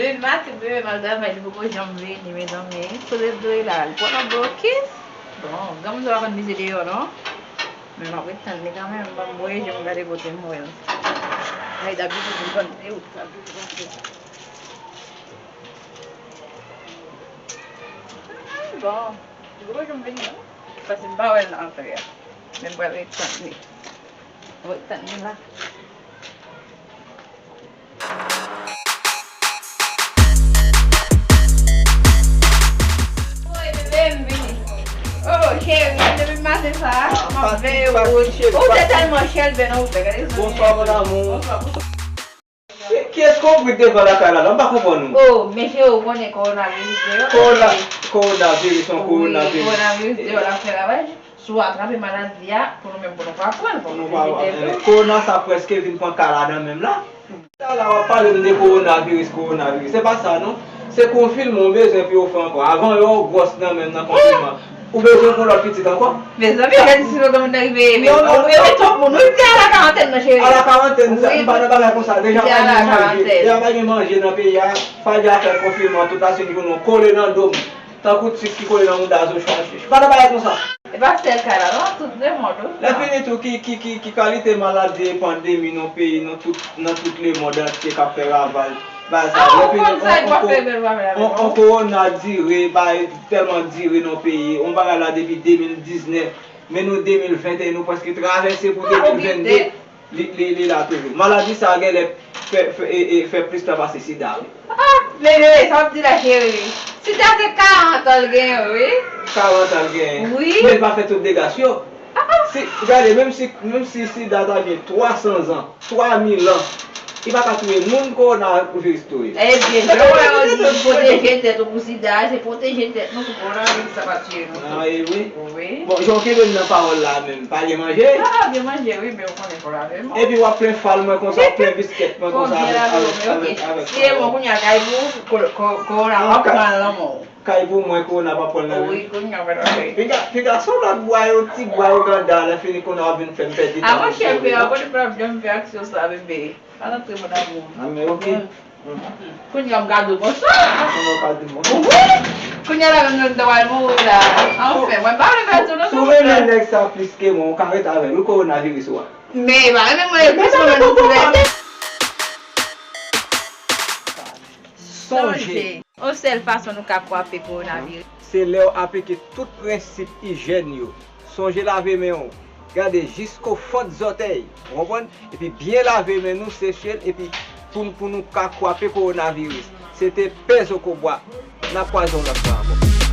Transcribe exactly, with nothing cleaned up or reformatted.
Depi maten, bebe m al travay, li poko janm vini, mezanmi. Kote dlo e la, li pran nan blokis. Bon, granmoun sa pa konn mize deyò, non. Men m ap ret tann li kanmenm, ban m voye je m gade kote m wè l. Ay, dabitid, m konn se ou, dabitid, m konn se ou. Bon, li poko janm vini, non. Paske m pa wè l nan antre a. Men m pral ret tann li. M ret tann li la. Woy, bebe m vini. Oh, cheri, depi maten sa a, m ap veye ou. Ou te tèlman chèlbè nan ou fè, gade sa. Bonsoir, mon amour. Bonsoir, bonsoir. Ki, ki eske w brit devan lakay la, la? M pa konprann ou. Oh, men cheri, ou konnen kowonaviris deyò. Kowona-, kowonaviris, yon kowonaviris. Wi, kowonaviris deyò, l ap fè ravaj. Si w atrape maladi a, pou nou menm, pou nou pa pran l, fòk nou evite l tou. Kowona sa prèske vin pran kay ladan menm la. Talè w ap pale m de kowonaviris, kowonaviris. Se pa sa, non. Se konfinman w bezwen pou yo fè ankò. Avan yo gwòs nan menm nan konfinman. Ou bezwen pou lòt pitit ankò? Mezanmi, gade si nou gen moun nan rive, non, non, non, non, tout moun, wi, te a la karantèn nan, cheri. A la karantèn, sa, wi, m pa nan bagay konsa. Deja pa gen manje. Deja pa gen manje nan peyi a. Fadja fè konfinman, tout la se jounen w kole nan do m. Tankou tik ki kole nan mouda zo chwa chich. Pa nan bagay konsa. E pa sèl kay la, non, tout lemond, wi. Lè fini tou, ki, ki, ki, ki kalite maladi e pandemi nan peyi, nan tout, nan tout lemond antye k ap fè ravaj? Bagay sa, lè fini, on, on, on kowona dire, bagay tèlman dire nan peyi, on bagay la depi de mil diznèf, men nou de mil venteyen, nou prèske travèse pou de mil vennde. Li, li, li la toujou. Maladi sa a genlè fè, fè, e, e, fè plis tan pase sida, wi. Ah, bebe, sa w ap di la, cheri? Sida se karant an l genyen, wi. Karant an l genyen. Wi. Men l pa fè tout dega sou yo. Ah, ah. Si, gade, menm si, menm si sida ta gen twa san zan, twa mil an, li pa ka touye moun, kowonaviris touye. Ebyen, jan w wè yo di pwoteje tèt ou pou sida, se pwoteje tèt nou pou kowonaviris sa pa touye nou tou. Ah, e wi. Wi. Bon, jan w kenbe m nan pawòl la menm, pa gen manje? Ah, gen manje, wi, men ou konnen fò lave men w. Epi w ap plen fal mwen konsa, w ap plen biskèt mwen konsa avèk, avèk, avèk, avèk fal mwen. Si e mwen kounye a, kay pou ou, ko-, ko-, kowona p ap pran nan men w. Kay pou mwen, kowona p ap pran nan men m. Wi, kounye a, mwen nan men. Piga, piga, se yon lòt bwa yo, ti bwa yo ganda, lè fini kowona w ap vin fè m pèdi tan. A, monchè, bebe, ankò li pa janm fè aksyon sa, bebe. Pa rantre, mon amour. Ah, men ok. Kounye a m ka di w bonswa. Kounye a m ka di w bonswa. Wi. Kounye a la menm, nou ta pral mouri la. Anfen, mwen pa vle pèdi w non. Si w renmen nèg sa plis ke mwen, ou ka ret avè l, wi, kowonaviris ou a. Men pa renmen mwen plis ke mwen non, pou lè. Sonje. Yon sèl fason nou ka kwape kowonaviris. Se lè w aplike tout prensip ijèn yo. Sonje lave men w. Gade jisko fant zòtèy. Ou konprann? Epi byen lave men nou, seche l, epi pou, pou nou ka kwape kowonaviris. Se te Pè Zokobwa. N a kwaze yon lòt fwa ankò.